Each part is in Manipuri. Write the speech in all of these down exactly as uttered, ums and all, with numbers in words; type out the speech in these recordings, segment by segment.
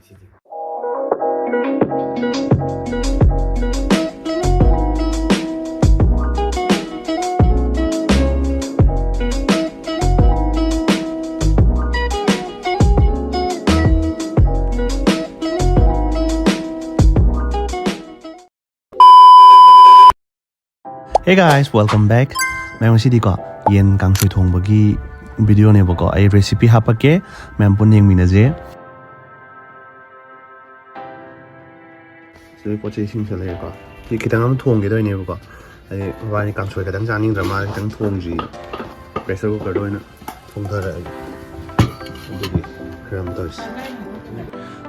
ꯁꯤꯗꯤ꯫ Hey guys, welcome back. ꯃꯌꯥꯝ, ꯉꯁꯤꯗꯤꯀꯣ, ꯌꯦꯟ ꯀꯥꯡꯁꯣꯏ ꯊꯣꯡꯕꯒꯤ video ꯅꯦꯕꯀꯣ꯫ ꯑꯩ recipe ꯍꯥꯞꯄꯛꯀꯦ, ꯃꯌꯥꯝ ꯄꯨꯟꯅ ꯌꯦꯡꯃꯤꯟꯅꯁꯦ꯫ ꯁꯤꯗ ꯄꯣꯠ ꯆꯩ ꯏꯁꯤꯡꯁꯦ ꯂꯩꯔꯦꯀꯣ꯫ ꯁꯤ ꯈꯤꯇꯪ ꯑꯃ ꯊꯣꯡꯒꯦ ꯇꯧꯔꯤꯅꯦꯕꯀꯣ꯫ ꯑꯩ ꯃꯕꯥꯅꯤ ꯀꯥꯡꯁꯣꯏ ꯈꯤꯇꯪ ꯆꯥꯅꯤꯡꯗ꯭ꯔ ꯃꯥꯜꯂꯦ, ꯈꯤꯇꯪ ꯊꯣꯡꯁꯤ꯫ Pressure cooker ꯗ ꯑꯣꯏꯅ ꯊꯣꯡꯊꯔꯛꯑꯒꯦ꯫ ꯑꯗꯨꯗꯤ ꯈꯔ ꯑꯃ ꯇꯧꯔꯤꯁꯤ꯫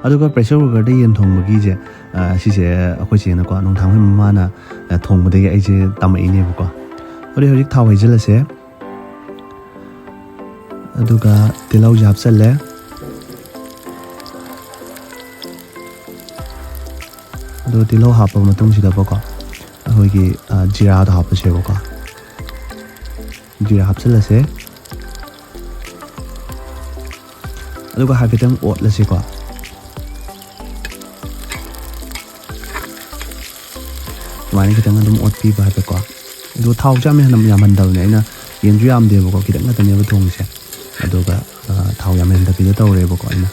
ꯑꯗꯨꯒ pressure cooker ꯗ ꯌꯦꯟ ꯊꯣꯡꯕꯒꯤꯁꯦ, ꯑ, ꯁꯤꯁꯦ ꯑꯩꯈꯣꯏ ꯆꯦꯅꯀꯣ, ꯅꯣꯡꯊꯥꯡ ꯍꯣꯏ ꯃꯃꯥꯅ, ꯑ, ꯊꯣꯡꯕꯗꯒꯤ ꯑꯩꯁꯦ ꯇꯝꯃꯛꯏꯅꯦꯕꯀꯣ꯫ ꯑꯗꯨꯗꯤ ꯍꯧꯖꯤꯛ ꯊꯥꯎ ꯍꯩꯖꯤꯜꯂꯁꯦ꯫ ꯑꯗꯨꯒ ꯇꯤꯜꯍꯧꯁꯦ ꯍꯥꯞꯆꯜꯂꯦ꯫ ꯑꯗꯨꯒ ꯇꯤꯜꯍꯧ ꯍꯥꯞꯄ ꯃꯇꯨꯡꯁꯤꯗꯀꯣ, ꯑꯩꯈꯣꯏꯒꯤ, ꯑ, ꯖꯤꯔꯥꯗꯣ ꯍꯥꯞꯄꯁꯦꯕꯀꯣ꯫ ꯖꯤꯔꯥ ꯍꯥꯞꯆꯜꯂꯁꯦ꯫ ꯑꯗꯨꯒ ꯍꯥꯏꯐꯦꯠꯇꯪ ꯑꯣꯠꯂꯁꯤꯀꯣ꯫ ꯑꯗꯨꯃꯥꯏꯅ ꯈꯤꯇꯪ ꯑꯗꯨꯝ ꯑꯣꯠꯄꯤꯕ ꯍꯥꯏꯐꯦꯠꯀꯣ꯫ ꯑꯗꯣ ꯊꯥꯎꯁꯨ ꯌꯥꯝ ꯍꯦꯟꯅ ꯌꯥꯝꯍꯟꯗꯕꯅꯦ, ꯑꯩꯅ ꯌꯦꯟꯁꯨ ꯌꯥꯝꯗꯦꯕꯀꯣ, ꯈꯤꯇꯪ ꯈꯛꯇꯅꯦꯕ ꯊꯣꯡꯉꯤꯁꯦ꯫ ꯑꯗꯨꯒ, ꯑ, ꯊꯥꯎ ꯌꯥꯝꯍꯟꯗꯕꯤꯗ ꯇꯧꯔꯦꯕꯀꯣ ꯑꯩꯅ꯫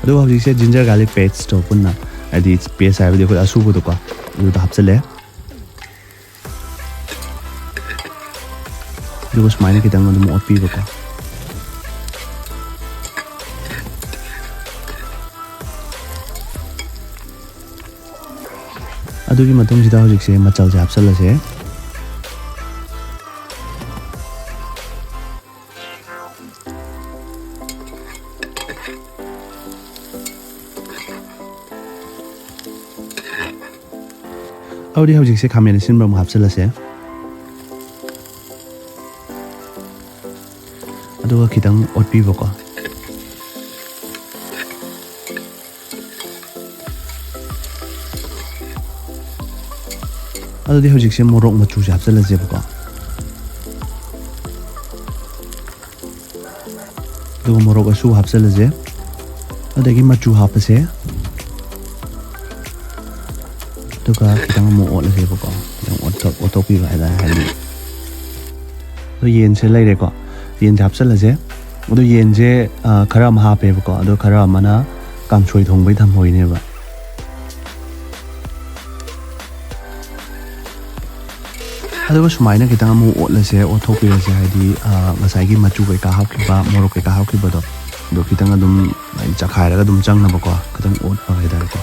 ꯑꯗꯨꯒ ꯍꯧꯖꯤꯛꯁꯦ ginger garlic paste ꯇꯣ ꯄꯨꯟꯅ, ꯍꯥꯏꯗꯤ paste ꯍꯥꯏꯕꯗꯤ ꯑꯩꯈꯣꯏ ꯑꯁꯨꯕꯗꯣꯀꯣ, ꯑꯗꯨꯗꯣ ꯍꯥꯞꯆꯜꯂꯦ꯫ ꯑꯗꯨꯒ ꯁꯨꯃꯥꯏꯅ ꯈꯤꯇꯪ ꯑꯗꯨꯝ ꯑꯣꯠꯄꯤꯕꯀꯣ꯫ ꯑꯗꯨꯒꯤ ꯃꯇꯨꯡꯁꯤꯗ ꯍꯧꯖꯤꯛꯁꯦ ꯃꯆꯜꯁꯦ ꯍꯥꯞꯆꯜꯂꯁꯦ꯫ ꯑꯗꯨꯗꯤ ꯍꯧꯖꯤꯛꯁꯦ ꯈꯥꯃꯦꯟ ꯑꯁꯤꯟꯕ ꯑꯃꯨꯛ ꯍꯥꯞꯆꯜꯂꯁꯦ꯫ ꯑꯗꯨꯒ ꯈꯤꯇꯪ ꯑꯣꯠꯄꯤꯕꯀꯣ꯫ ꯑꯗꯨꯗꯤ ꯍꯧꯖꯤꯛꯁꯦ ꯃꯣꯔꯣꯛ ꯃꯆꯨꯁꯦ ꯍꯥꯞꯆꯜꯂꯁꯦꯕꯀꯣ꯫ ꯑꯗꯨꯒ ꯃꯣꯔꯣꯛ ꯑꯁꯨꯕ ꯍꯥꯞꯆꯜꯂꯁꯦ꯫ ꯑꯗꯒꯤ ꯃꯆꯨ ꯍꯥꯞꯄꯁꯦ꯫ ꯑꯗꯨꯒ ꯈꯤꯇꯪ ꯑꯃꯨꯛ ꯑꯣꯠꯂꯁꯦꯕꯀꯣ꯫ ꯈꯤꯇꯪ ꯑꯣꯠꯊꯣꯛ-, ꯑꯣꯠꯊꯣꯛꯄꯤꯕ ꯍꯥꯏꯇꯥꯔꯦ, ꯍꯥꯏꯗꯤ꯫ ꯑꯗꯣ ꯌꯦꯟꯁꯦ ꯂꯩꯔꯦꯀꯣ꯫ ꯌꯦꯟꯁꯦ ꯍꯥꯞꯆꯜꯂꯁꯦ꯫ ꯑꯗꯣ ꯌꯦꯟꯁꯦ, ꯑ, ꯈꯔ ꯑꯃ ꯍꯥꯞꯄꯦꯕꯀꯣ꯫ ꯑꯗꯣ ꯈꯔ ꯑꯃꯅ ꯀꯥꯡꯁꯣꯏ ꯊꯣꯡꯕꯩ ꯊꯝꯍꯧꯔꯤꯅꯦꯕ꯫ ꯑꯗꯨꯒ ꯁꯨꯃꯥꯏꯅ ꯈꯤꯇꯪ ꯑꯃꯨꯛ ꯑꯣꯠꯂꯁꯦ, ꯑꯣꯠꯊꯣꯛꯄꯤꯔꯁꯦ, ꯍꯥꯏꯗꯤ, ꯑ, ꯉꯁꯥꯏꯒꯤ ꯃꯆꯨ ꯀꯩꯀꯥ ꯍꯥꯞꯈꯤꯕ, ꯃꯣꯔꯣꯛ ꯀꯩꯀꯥ ꯍꯥꯞꯈꯤꯕꯗꯣ, ꯑꯗꯣ ꯈꯤꯇꯪ ꯑꯗꯨꯝ, ꯍꯥꯏꯗꯤ, ꯆꯈꯥꯏꯔꯒ ꯑꯗꯨꯝ ꯆꯪꯅꯕꯀꯣ, ꯈꯤꯇꯪ ꯑꯣꯠꯄ ꯍꯥꯏꯇꯥꯔꯦꯀꯣ꯫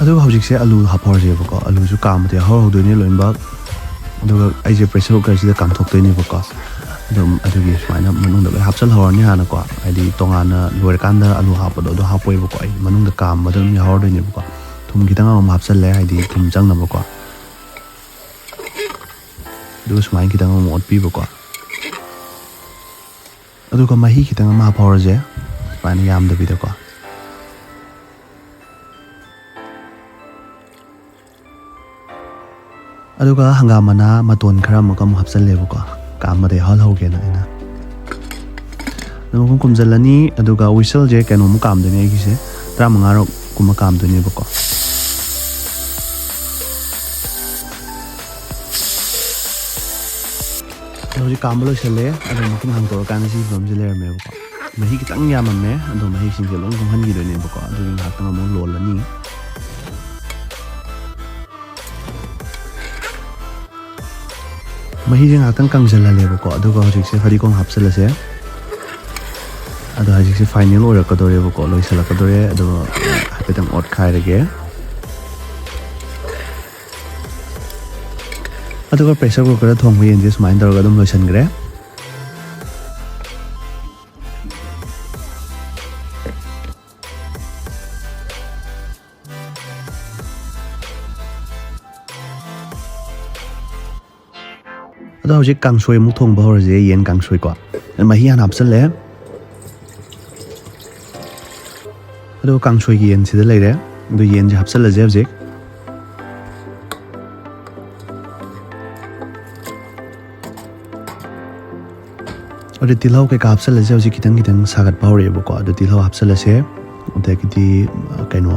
ꯑꯗꯨꯒ ꯍꯧꯖꯤꯛꯁꯦ ꯑꯂꯨ ꯍꯥꯞꯍꯧꯔꯁꯦꯕꯀꯣ꯫ ꯑꯂꯨꯁꯨ ꯀꯥꯝꯕꯗꯤ ꯌꯥꯎꯍꯧꯔꯧꯗꯣꯏꯅꯦ ꯂꯣꯏꯅꯃꯛ꯫ ꯑꯗꯨꯒ ꯑꯩꯁꯦ pressure cookerꯁꯤꯗ ꯀꯥꯝꯊꯣꯛꯇꯣꯏꯅꯦꯕꯀꯣ꯫ ꯑꯗꯨꯝ ꯑꯗꯨꯒꯤ ꯁꯨꯃꯥꯏꯅ ꯃꯅꯨꯡꯗ ꯂꯣꯏ ꯍꯥꯞꯆꯜꯍꯧꯔꯅꯤ ꯍꯥꯟꯅꯀꯣ꯫ ꯍꯥꯏꯗꯤ ꯇꯣꯉꯥꯟꯅ ꯂꯣꯏꯔꯀꯥꯟꯗ ꯑꯂꯨ ꯍꯥꯞꯄꯗꯣ ꯑꯗꯨ ꯍꯥꯞꯄꯣꯏꯕꯀꯣ꯫ ꯑꯩ ꯃꯅꯨꯡꯗ ꯀꯥꯝꯕꯗ ꯑꯗꯨꯝ ꯌꯥꯎꯍꯧꯔꯗꯣꯏꯅꯦꯕꯀꯣ꯫ ꯊꯨꯝ ꯈꯤꯇꯪ ꯑꯃꯨꯛ ꯍꯥꯞꯆꯜꯂꯦ, ꯍꯥꯏꯗꯤ ꯊꯨꯝ ꯆꯪꯅꯕꯀꯣ꯫ ꯑꯗꯨꯒ ꯁꯨꯃꯥꯏꯅ ꯈꯤꯇꯪ ꯑꯃꯨꯛ ꯑꯣꯠꯄꯤꯕꯀꯣ꯫ ꯑꯗꯨꯒ ꯃꯍꯤ ꯈꯤꯇꯪ ꯑꯃ ꯍꯥꯞꯍꯧꯔꯁꯦ, ꯁꯨꯃꯥꯏꯅ ꯌꯥꯝꯗꯕꯤꯗꯀꯣ꯫ ꯑꯗꯨꯒ ꯍꯪꯒꯥꯝ ꯃꯅꯥ ꯃꯇꯣꯟ ꯈꯔ ꯑꯃꯨꯛꯀ ꯑꯃꯨꯛ ꯍꯥꯞꯆꯜꯂꯦꯕꯀꯣ, ꯀꯥꯝꯕꯗ ꯌꯥꯎꯍꯜꯍꯧꯒꯦꯅ ꯑꯩꯅ꯫ ꯑꯗꯨ ꯃꯈꯨꯝ ꯈꯨꯝꯖꯤꯜꯂꯅꯤ, ꯑꯗꯨꯒ whistleꯁꯦ ꯀꯩꯅꯣꯃꯨꯛ ꯀꯥꯝꯗꯣꯏꯅꯦ ꯑꯩꯒꯤꯁꯦ, ꯇꯔꯥꯃꯉꯥꯔꯛ ꯀꯨꯝꯕ ꯀꯥꯝꯗꯣꯏꯅꯦꯕꯀꯣ꯫ ꯑꯗꯣ ꯍꯧꯖꯤꯛ ꯀꯥꯝꯕ ꯂꯣꯏꯁꯜꯂꯦ꯫ ꯑꯗꯣ ꯃꯈꯨꯝ ꯍꯥꯡꯗꯣꯛꯑꯀꯥꯟꯗ ꯁꯤ ꯐꯤꯕꯝꯁꯤ ꯂꯩꯔꯝꯃꯦꯕꯀꯣ꯫ ꯃꯍꯤ ꯈꯤꯇꯪ ꯌꯥꯝꯃꯝꯃꯦ꯫ ꯑꯗꯣ ꯃꯍꯤꯁꯤꯡꯁꯦ ꯂꯣꯏ ꯀꯣꯝꯍꯟꯈꯤꯗꯣꯏꯅꯦꯕꯀꯣ꯫ ꯑꯗꯨꯒꯤ ꯉꯥꯏꯍꯥꯛꯇꯪ ꯑꯃꯨꯛ ꯂꯣꯜꯂꯅꯤ꯫ ꯃꯍꯤꯁꯦ ꯉꯥꯏꯍꯥꯛꯇꯪ ꯀꯪꯁꯤꯜꯍꯜꯂꯦꯕꯀꯣ꯫ ꯑꯗꯨꯒ ꯍꯧꯖꯤꯛꯁꯦ ꯐꯗꯤꯒꯣꯝ ꯍꯥꯞꯆꯤꯜꯂꯁꯦ꯫ ꯑꯗꯣ ꯍꯧꯖꯤꯛꯁꯦ final ꯑꯣꯏꯔꯛꯀꯗꯧꯔꯦꯕꯀꯣ, ꯂꯣꯏꯁꯤꯜꯂꯛꯀꯗꯧꯔꯦ꯫ ꯑꯗꯣ ꯍꯥꯏꯐꯦꯠꯇꯪ ꯑꯣꯠꯈꯥꯏꯔꯒꯦ꯫ ꯑꯗꯨꯒ pressure cookerꯗ ꯊꯣꯡꯕ ꯌꯦꯟꯁꯦ ꯁꯨꯃꯥꯏꯅ ꯇꯧꯔꯒ ꯑꯗꯨꯝ ꯂꯣꯏꯁꯤꯟꯈ꯭ꯔꯦ꯫ ꯑꯗꯣ ꯍꯧꯖꯤꯛ ꯀꯥꯡꯁꯣꯏ ꯑꯃꯨꯛ ꯊꯣꯡꯕ ꯍꯧꯔꯁꯦ, ꯌꯦꯟ ꯀꯥꯡꯁꯣꯏꯀꯣ꯫ ꯃꯍꯤ ꯍꯥꯟꯅ ꯍꯥꯞꯆꯜꯂꯦ꯫ ꯑꯗꯣ ꯀꯥꯡꯁꯣꯏꯒꯤ ꯌꯦꯟꯁꯤꯗ ꯂꯩꯔꯦ꯫ ꯑꯗꯣ ꯌꯦꯟꯁꯦ ꯍꯥꯞꯆꯜꯂꯁꯦ ꯍꯧꯖꯤꯛ꯫ ꯑꯗꯨ ꯇꯤꯜꯍꯧ ꯀꯩꯀꯥ ꯍꯥꯞꯆꯤꯜꯂꯁꯦ꯫ ꯍꯧꯖꯤꯛ ꯈꯤꯇꯪ ꯈꯤꯇꯪ ꯁꯥꯒꯠꯄ ꯍꯧꯔꯛꯑꯦꯕꯀꯣ꯫ ꯑꯗꯨ ꯇꯤꯜꯍꯧ ꯍꯥꯞꯆꯤꯜꯂꯁꯦ, ꯑꯗꯒꯤꯗꯤ ꯑ, ꯀꯩꯅꯣ,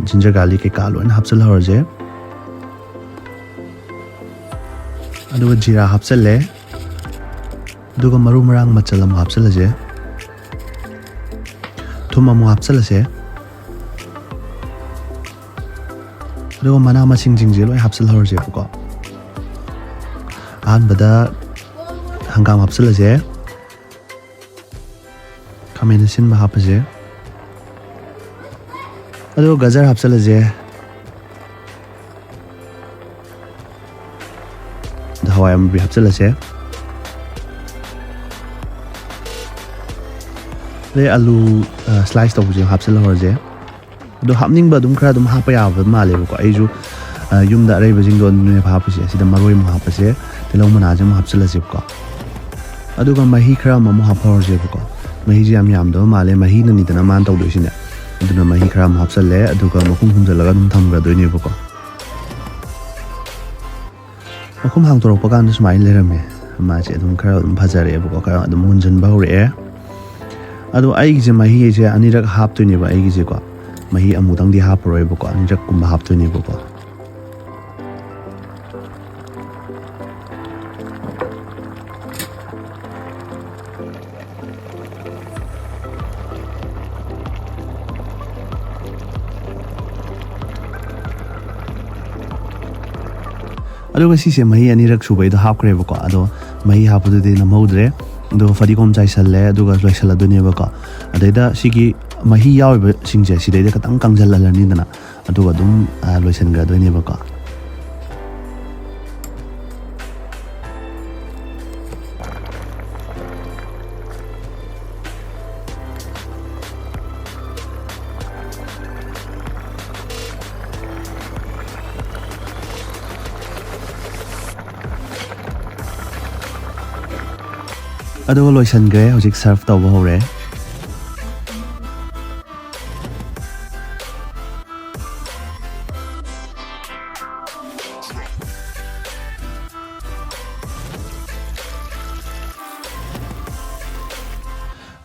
ꯖꯤꯟꯖꯔ ꯒꯥꯔꯂꯤꯛ ꯀꯩꯀꯥ ꯂꯣꯏꯅ ꯍꯥꯞꯆꯤꯜꯍꯧꯔꯁꯦ꯫ ꯑꯗꯨꯒ ꯖꯤꯔꯥ ꯍꯥꯞꯆꯤꯜꯂꯦ꯫ ꯑꯗꯨꯒ ꯃꯔꯨ ꯃꯔꯥꯡ ꯃꯆꯜ ꯑꯃꯨꯛ ꯍꯥꯞꯆꯤꯜꯂꯁꯦ꯫ ꯊꯨꯝ ꯑꯃꯨꯛ ꯍꯥꯞꯆꯤꯜꯂꯁꯦ꯫ ꯑꯗꯨꯒ ꯃꯅꯥ ꯃꯁꯤꯡꯁꯤꯡꯁꯦ ꯂꯣꯏ ꯍꯥꯞꯆꯤꯜꯍꯧꯔꯁꯦꯕꯀꯣ꯫ ꯑꯍꯥꯟꯕꯗ ꯍꯪꯒꯥꯝ ꯍꯥꯞꯆꯤꯜꯂꯁꯦ, ꯈꯥꯃꯦꯟ ꯑꯁꯤꯟꯕ ꯍꯥꯞꯄꯁꯦ, ꯑꯗꯨꯒ ꯒꯖꯔ ꯍꯥꯞꯆꯤꯜꯂꯁꯦ꯫ ꯑꯗ ꯍꯋꯥꯏ ꯑꯃꯨꯕꯤ ꯍꯥꯞꯆꯤꯜꯂꯁꯦ꯫ ꯑꯗꯩ ꯑꯂꯨ, ꯑ, ꯁ꯭ꯂꯥꯏꯁ ꯇꯧꯕꯁꯦ ꯍꯥꯞꯆꯤꯜꯍꯧꯔꯁꯦ꯫ ꯑꯗꯣ ꯍꯥꯞꯅꯤꯡꯕ ꯑꯗꯨꯝ ꯈꯔ ꯑꯗꯨꯝ ꯍꯥꯞꯄ ꯌꯥꯕ ꯃꯥꯜꯂꯦꯕꯀꯣ꯫ ꯑꯩꯁꯨ, ꯑ, ꯌꯨꯝꯗ ꯑꯔꯩꯕꯁꯤꯡꯗꯣ ꯑꯗꯨꯅꯦꯕ ꯍꯥꯞꯄꯤꯁꯦ꯫ ꯑꯁꯤꯗ ꯃꯔꯣꯏ ꯑꯃꯨꯛ ꯍꯥꯞꯄꯁꯦ, ꯇꯤꯜꯍꯧ ꯃꯅꯥꯁꯦ ꯑꯃꯨꯛ ꯍꯥꯞꯆꯤꯜꯂꯁꯦꯕꯀꯣ꯫ ꯑꯗꯨꯒ ꯃꯍꯤ ꯈꯔ ꯑꯃꯃꯨꯛ ꯍꯥꯞꯍꯧꯔꯁꯦꯕꯀꯣ꯫ ꯃꯍꯤꯁꯦ ꯌꯥꯝ ꯌꯥꯝꯗꯕ ꯃꯥꯜꯂꯦ, ꯃꯍꯤꯅꯅꯤꯗꯅ ꯃꯥꯅ ꯇꯧꯗꯣꯏꯁꯤꯅꯦ꯫ ꯑꯗꯨꯅ ꯃꯍꯤ ꯈꯔ ꯑꯃ ꯍꯥꯞꯆꯤꯜꯂꯦ, ꯑꯗꯨꯒ ꯃꯈꯨꯝ ꯈꯨꯝꯖꯤꯜꯂꯒ ꯑꯗꯨꯝ ꯊꯝꯈ꯭ꯔꯗꯣꯏꯅꯦꯕꯀꯣ꯫ ꯃꯈꯨꯝ ꯍꯥꯡꯗꯣꯔꯛꯄ ꯀꯥꯟꯗ ꯁꯨꯃꯥꯏꯅ ꯂꯩꯔꯝꯃꯦ꯫ ꯃꯥꯁꯦ ꯑꯗꯨꯝ ꯈꯔ ꯑꯗꯨꯝ ꯐꯖꯔꯛꯑꯦꯕꯀꯣ, ꯈꯔ ꯑꯗꯨꯝ ꯃꯨꯟꯖꯟꯕ ꯍꯧꯔꯛꯑꯦ꯫ ꯑꯗꯣ ꯑꯩꯒꯤꯁꯦ ꯃꯍꯤꯁꯦ ꯑꯅꯤꯔꯛ ꯍꯥꯞꯇꯣꯏꯅꯦꯕ ꯑꯩꯒꯤꯁꯦꯀꯣ꯫ ꯃꯍꯤ ꯑꯃꯨꯛꯇꯪꯗꯤ ꯍꯥꯞꯄꯔꯣꯏꯕꯀꯣ, ꯑꯅꯤꯔꯛꯀꯨꯝꯕ ꯍꯥꯞꯇꯣꯏꯅꯦꯕꯀꯣ꯫ ꯑꯗꯨꯒ ꯁꯤꯁꯦ ꯃꯍꯤ ꯑꯅꯤꯔꯛ ꯁꯨꯕꯩꯗꯣ ꯍꯥꯞꯈ꯭ꯔꯦꯕꯀꯣ꯫ ꯑꯗꯣ ꯃꯍꯤ ꯍꯥꯞꯄꯗꯨꯗꯤ ꯅꯝꯍꯧꯗ꯭ꯔꯦ꯫ ꯑꯗꯨꯒ ꯐꯗꯤꯒꯣꯝ ꯆꯥꯏꯁꯜꯂꯦ, ꯑꯗꯨꯒ ꯂꯣꯏꯁꯜꯂꯗꯣꯏꯅꯦꯕꯀꯣ꯫ ꯑꯗꯩꯗ ꯁꯤꯒꯤ ꯃꯍꯤ ꯌꯥꯎꯔꯤꯕꯁꯤꯡꯁꯦ ꯁꯤꯗꯩꯗ ꯈꯤꯇꯪ ꯀꯪꯖꯜꯍꯜꯂꯅꯤꯗꯅ, ꯑꯗꯨꯒ ꯑꯗꯨꯝ, ꯑ, ꯂꯣꯏꯁꯟꯈ꯭ꯔꯗꯣꯏꯅꯦꯕꯀꯣ꯫ ꯑꯗꯨꯒ ꯂꯣꯏꯁꯟꯈ꯭ꯔꯦ꯫ ꯍꯧꯖꯤꯛ ꯁꯔꯐ ꯇꯧꯕ ꯍꯧꯔꯦ꯫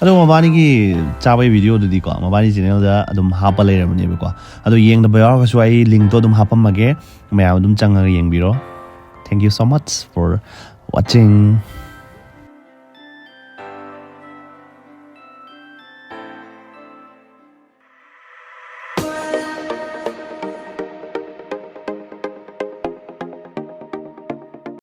ꯑꯗꯣ ꯃꯕꯥꯅꯤꯒꯤ ꯆꯥꯕꯩ ꯚꯤꯗꯤꯑꯣꯗꯨꯗꯤꯀꯣ, ꯃꯕꯥꯅꯤ ꯆꯦꯅꯦꯜꯗ ꯑꯗꯨꯝ ꯍꯥꯞꯄ ꯂꯩꯔꯕꯅꯦꯕꯀꯣ꯫ ꯑꯗꯣ ꯌꯦꯡꯗꯕ ꯌꯥꯎꯔꯒꯁꯨ ꯑꯩ ꯂꯤꯡꯛꯇꯣ ꯑꯗꯨꯝ ꯍꯥꯞꯄꯝꯃꯒꯦ, ꯃꯌꯥꯝ ꯑꯗꯨꯝ ꯆꯪꯉꯒ ꯌꯦꯡꯕꯤꯔꯣ꯫ Thank you so much for watching.